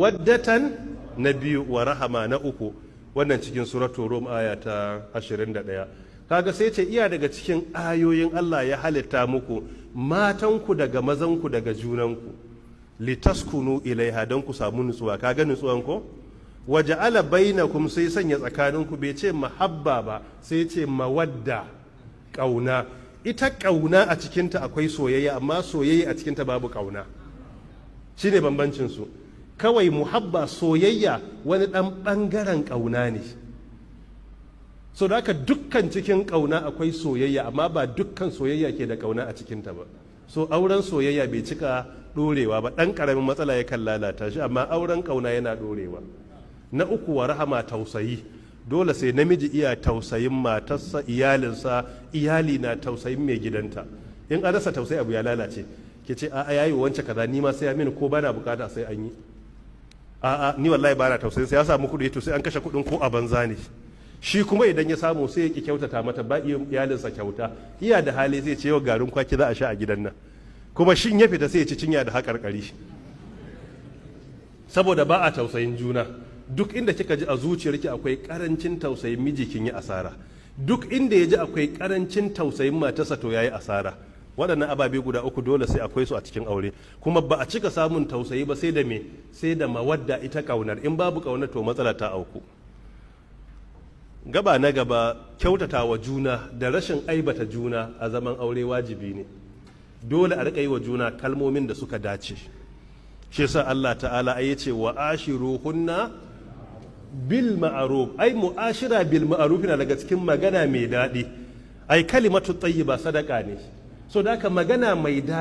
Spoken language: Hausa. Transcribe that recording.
Mawaddatan na biyu, wa rahama na uku. Wannan cikin Suratul Rum, aya ta 21. Kaga sai ce iya daga cikin ayoyin Allah ya halitta muku matanku daga mazanku, daga junanku, litaskunu ilaiha, don ku samu nutsuwa. Kaga nutsuwan ko? Waja'ala bainakum, sai sanya tsakaninku, bai ce mahabba ba, sai ce mawadda, kauna. Ita kauna a cikinta akwai soyayya, amma soyayya a cikinta babu kauna. Shine bambancin su kawai. Muhabba, soyayya, wani dan bangaren kauna ne. So da haka dukkan cikin kauna akwai soyayya, amma ba dukkan soyayya ke da kauna a cikinta ba. So auren soyayya bai cika dorewa ba, dan karamin matsala ya kan lalata shi, amma auren kauna yana dorewa. Na uku, wa rahama, tausayi. Dole sai namiji iya tausayin matarsa, iyalinsa, iyali na tausayin mai gidanta. In an rasa tausayi, abu ya lalace. Ke ce, "A'a, yayi wance kaza, ni ma sai ya mini, ko bana bukata sai an yi. A'a, ni wallahi bana tausayin sai ya samu kuɗi, to sai an kashe kuɗin ko a banza ne." Shi kuma idan ya samu sai ya ki kyautata mata, ba iyalinsa kyauta. Iya da hali zai ce yau garin kwaki za a sha a gidan nan, kuma shin ya fita sai ya ci cinya da haƙarƙari, saboda ba a tausayin juna. Duk inda kika ji a zuciyarki akwai karancin tausayin miji, kin yi asara. Duk inda ya ji akwai karancin tausayin matarsa, to yayi asara. Waɗannan ababe guda uku dole sai akwai su a cikin aure. Kuma ba a cika samun tausayi ba sai da me? Sai da mawadda, ita kaunar. In babu kaunar, to matsala ta auku. Gaba na gaba, kyautata wa juna da rashin aibata juna a zaman aure wajibi ne. Dole a riƙa yi wa juna kalmomin da suka dace. Shi yasa Allah Ta'ala ai yace wa ashiruhunna bil ma'ruf. Ai mu'ashira bil ma'ruf na daga cikin magana mai daɗi. Ai kalimatu tayyiba sadaka ne. So da haka magana mai daɗi.